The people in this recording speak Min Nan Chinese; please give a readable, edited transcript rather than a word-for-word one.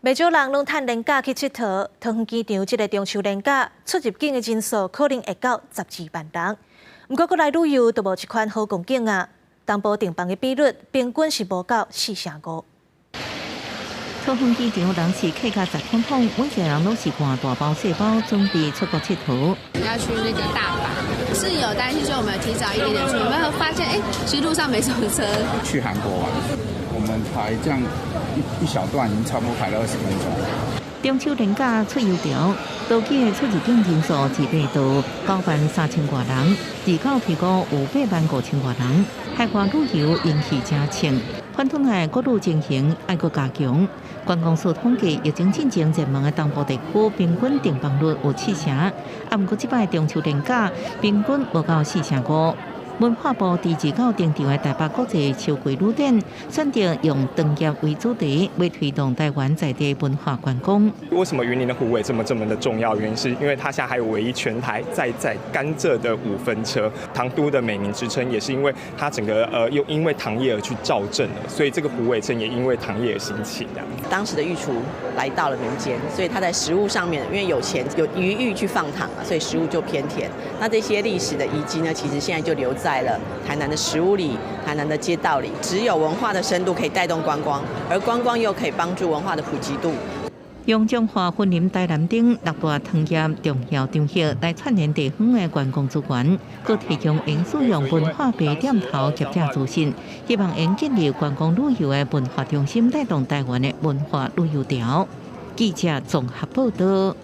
袂少人攏趁連假去𨑨迌，桃園機場這个中秋連假出入境的人數可能會到12萬人。毋過國內旅遊就無這款好光景啊！東部訂房的比率平均是無夠4成5。桃園機場人是客甲塞淙淙，每一个人攏是攜大包細包準備出國𨑨迌。要去那個大阪，是有擔心，所以我們提早一點點出門，會發現其實路上沒什麼車。去韓國玩，我們排這樣一小段已經差不多排了20分鐘。中秋連假出遊潮，多機的出入境人數二百多9萬3千外人，二九評估有8萬5千外人。海外旅遊人氣誠衝，傳統的國旅情形愛閣加強。觀光署統計，疫情進前熱門的東部地區平均訂房率有7成，啊，毋過這擺中秋連假平均無夠4成5。文化部佇二九登場的台北國際秋季旅展，選擇用糖業為主題，欲推動台灣在地文化觀光。為什麼雲林的虎尾這麼這麼的重要？原因是因為它現在還有唯一全台在載甘蔗的五分車，糖都的美名之稱，也是因為它整個又因為糖業而去造鎮了，所以這個虎尾鎮也因為糖業而興起。這樣。當時的御廚來到了民間，所以他在食物上面，因為有錢有餘裕去放糖啊，所以食物就偏甜。那這些歷史的遺跡呢，其實現在就留在了台南的食物裡，台南的街道裡。只有文化的深度可以帶動觀光，而觀光又可以幫助文化的普及度。用彰化、雲林、台南等六大糖業重要場域來串聯地方的觀光資源，閣提供會使用文化白點頭業者資訊，希望能建立觀光旅遊的文化中心，帶動台灣的文化旅遊潮。記者綜合報道。